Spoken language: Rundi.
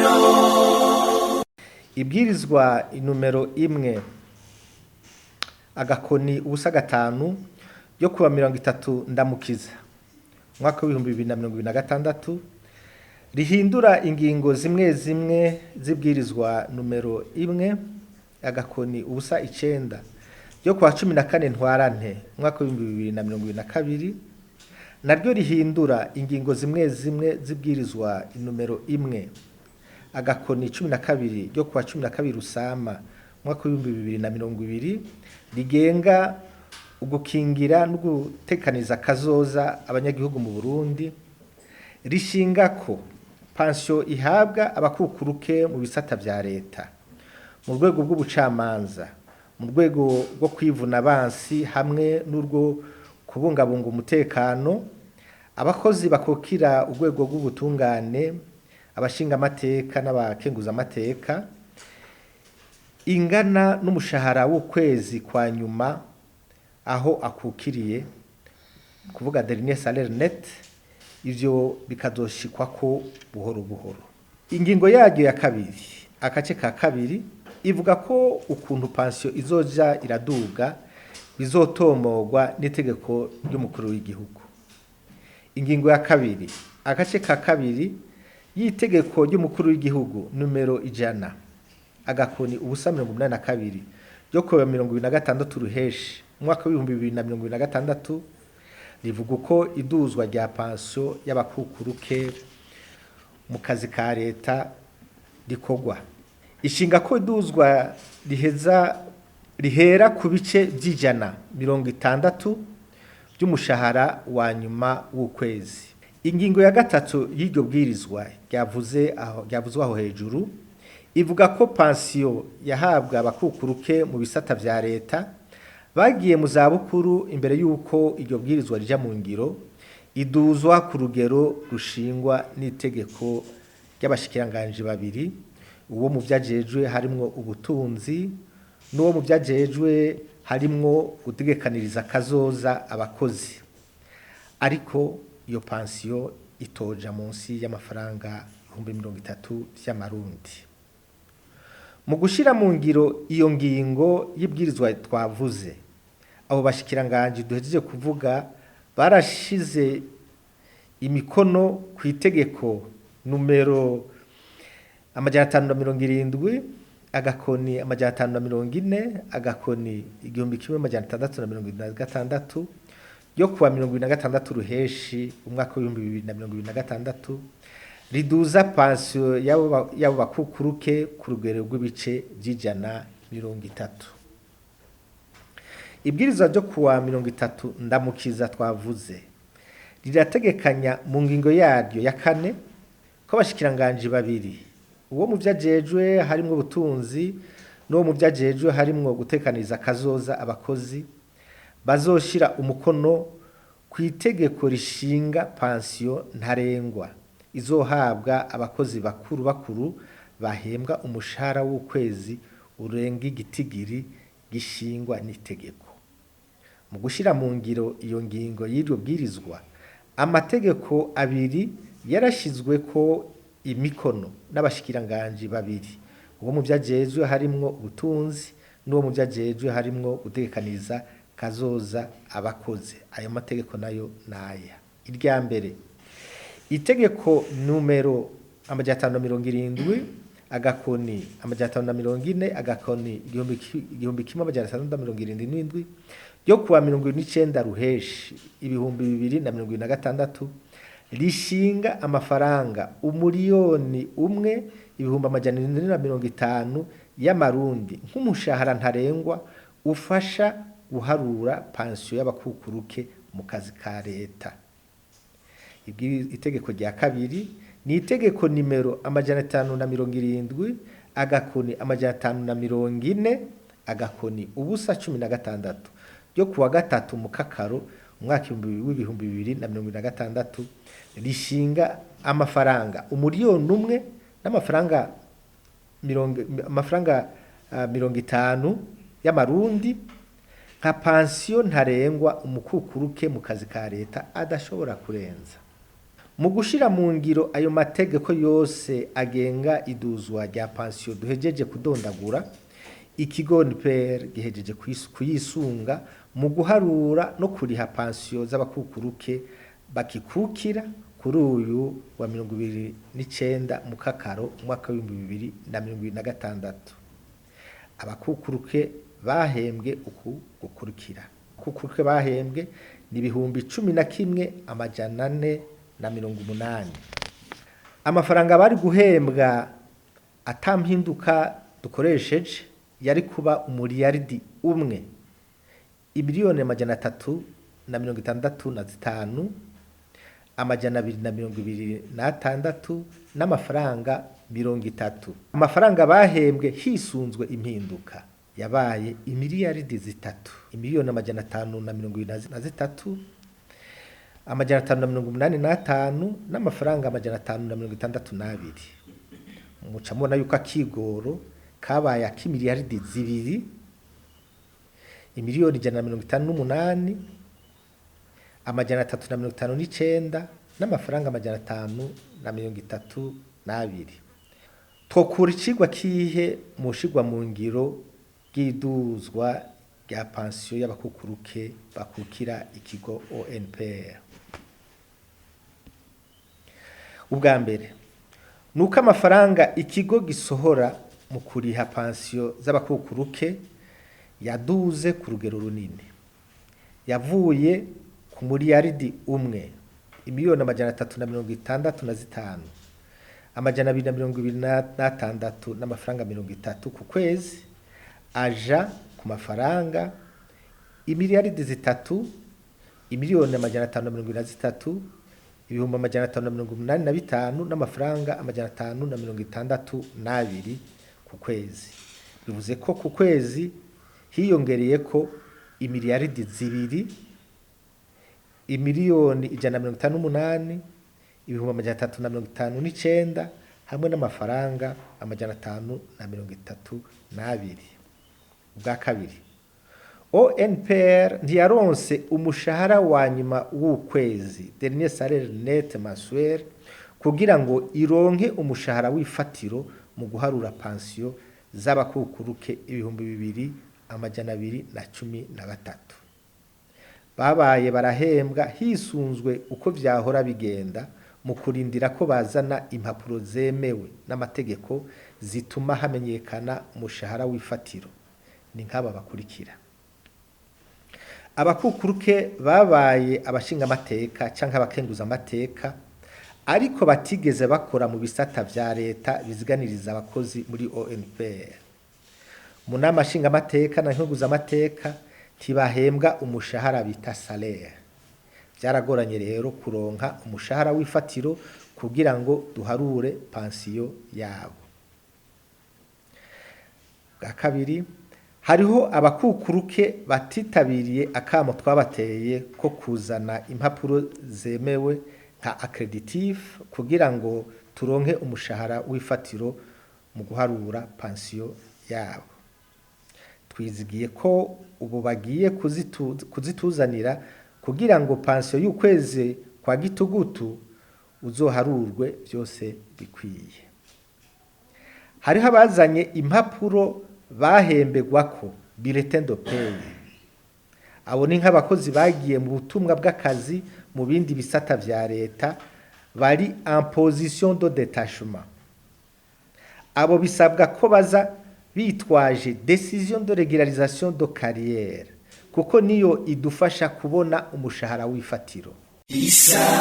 Isanganiro. Ibwirizwa inomero 1 agakoni ubusa 5 yo kuwa 30 Ndamukiza umwaka w'ibihumbi 2026 rihindura ingingo zimwe zimwe zibwirizwa numero 1 agakoni ubusa 9 yo kuwa 14 Ntwarante umwaka w'ibihumbi 2022 naryo rihindura ingingo zimwe zimwe zibwirizwa numero 1 agakoni 12 ryo kuwa 12 Rusama umwaka w'ibihumbi 2020 rigenga ugukingira no gutekaniza kazoza abanyagihugu mu Burundi, rishinga ko pansiyo ihabwa abakukuruke mu bisata vya leta, mu rwego rw'ubucamanza, mu rwego rwo kwivuna abansi hamwe n'urwo kubungabunga umutekano, abakozi bakukira urwego rw'ubutungane, abashinga amateka n'abakenguza amateka, ingana n'umushahara w'ukwezi kwa nyuma aho akukiriye, kuvuga dernier salaire net, ivyo bikazoshikwako buhoro buhoro. Ingingo yaryo ya kabiri, agace ka kabiri, ivuga ko ukuntu pansiyo izoja iraduga bizotomogwa n'itegeko ry'umukuru w'igihugu. Ingingo ya kabiri, agace ka kabiri y'itegeko ry'umukuru w'igihugu numero 100 agakoni ubusa 82 ryo kuwa 26 Ruheshi umwaka w'ibihumbi 2026 rivuga uko iduzwa rya pansiyo y'abakukuruke mu kazi ka leta rikorwa. Ishinga ko iduzwa riheza rihera ku bice vy'ijana 60 by'umushahara wa nyuma w'ukwezi. Ingingo ya gatatu y'iryo bwirizwa ryavuzwe aho hejuru ivuga ko pansiyo yahabwa abakukuruke mu bisata vya leta bagiye mu zabukuru imbere y'uko iryo bwirizwa rija mu ngiro iduzwa ku rugero rushingwa n'itegeko ry'abashikiranganji babiri, uwo mu vyajejwe harimwo ubutunzi n'uwo mu vyajejwe harimwo gutegekaniriza kazoza abakozi, ariko iyo pansiyo itoja munsi y'amafaranga 30,000 vy'amarundi. Mu gushira mu ngiro iyo ngingo y'ibwirizwa twavuze, abo bashikiranganji duhejeje kuvuga barashize imikono ku itegeko numero 570 agakoni 540 agakoni 1676 yo kuwa 26 Ruheshi umwaka w'ibihumbi 2026 riduza pansiyo y'abo bakukuruke ku rugero rw'ibice vy'ijana 30. Ibwirizwa ryo kuwa 30 Ndamukiza twavuze rirategekanya mu ngingo yaryo ya kane ko abashikiranganji babiri, uwo mu vyajejwe harimwo ubutunzi n'uwo mu vyajejwe harimwo gutekaniriza kazoza abakozi, bazoshira umukono ku itegeko rishinga pansiyo ntarengwa izohabwa abakozi bakuru bakuru bahembwa umushahara w'ukwezi urenga igitigiri gishingwa n'itegeko. Mu gushira mu ngiro iyo ngingo y'iryo bwirizwa, amategeko abiri yarashizweko imikono n'abashikiranganji babiri, uwo mu vyajejwe harimwo ubutunzi n'uwo mu vyajejwe harimwo gutegekaniriza kazoza abakozi. Ayo mategeko nayo naya: irya mbere, itegeko numero 570 agakoni 540 agakoni 1677 ryo kuwa 29 Ruheshi 2026 rishinga amafaranga 1,750,000 y'amarundi nk'umushahara ntarengwa ufasha guharura pansiyo y'abakukuruke mu kazi ka leta. Itegeko rya kabiri ni itegeko nimero 570 agakoni 540 agakoni ubusa 16 ryo kuwa 3 Mukakaro umwaka w'ibihumbi 2026 rishinga amafaranga 1,000,000 n'amafaranga amafaranga 50 y'amarundi nka pansiyo ntarengwa umukukuruke mu kazi ka leta adashobora kurenza. Mu gushira mu ngiro ayo mategeko yose agenga iduzwa rya pansiyo duhejeje kudondagura, ikigo ONPR gihejeje kuyisunga mu guharura no kuriha pansiyo z'abakukuruke bakikukira kuri uyu wa 29 Mukakaro umwaka w'2026. Abakukuruke bahembwe uku gukurikira: abakukuruke bahembwe ni 11,480. Amafaranga bari guhembwa ata mpinduka dukoresheje yari kuba umuriyaridi 1, imiliyoni 365, 226 n'amafaranga 30. Amafaranga bahembwe hisunzwe impinduka yabaye imiliyaridi 3, imiliyoni 573, 585 n'amafaranga 562. Muca mubona yuko akigoro kabaye ak'imiliyaridi 2, imiliyoni 158, 359 n'amafaranga 532. Twokura icigwa kihe mu shirwa mu ngiro ry'iduzwa rya pansiyo y'abakukuruke bakukira ikigo ONPR? Ubwa mbere nuko amafaranga ikigo gisohora mu kuriha pansiyo z'abakukuruke yaduze ku rugero runini, yavuye ku muriyaridi 1, imiliyoni 365, 226 n'amafaranga 30 ku kwezi, aja ku mafaranga imiliyaridi 3, imiliyoni 573, 585,000 n'amafaranga 562 ku kwezi. Bivuze ko ku kwezi hiyongereyeko imiliyaridi 2, imiliyoni 158, 359,000 hamwe n'amafaranga 532. Ubwa kabiri, ONPR ntiyaronse umushahara wa nyuma w'ukwezi, dernier salaire net mensuel, kugira ngo ironke umushahara w'ifatiro mu guharura pansiyo z'abakukuruke 2,213. Babaye barahembwa hisunzwe uko vyahora bigenda mu kurindira ko bazana impapuro zemewe n'amategeko zituma hamenyekana umushahara w'ifatiro. Ni nk'aba bakurikira: abakukuruke babaye abashingamateka canke abakenguzamateka ariko batigeze bakora mu bisata vya leta biziganiriza abakozi muri ONPR. Mu nama nshingamateka na nkenguzamateka ntibahembwa umushahara bita salaire. Vyaragoranye rero kuronka umushahara w'ifatiro kugira ngo duharure pansiyo yabo. Bwa kabiri, hariho abakukuruke batitabiriye akamo twabateye ko kuzana impapuro zemewe nka accreditif kugira ngo turonke umushahara w'ifatiro mu guharura pansiyo yabo. Twizigiye ko ubu bagiye kuzituzanira kugira ngo pansiyo y'ukwezi kwa gitugutu uzoharurwe vyose bikwiye. Hariho abazanye impapuro bahembegwako, bulletin de paie. Abo ni nk'abakozi bagiye mu butumwa bw'akazi mu bindi bisata vya leta bari en position de détachement. Abo bisabwa ko baza bitwaje décision de régularisation de carrière, kuko niyo idufasha kubona umushahara w'ifatiro. Isanganiro.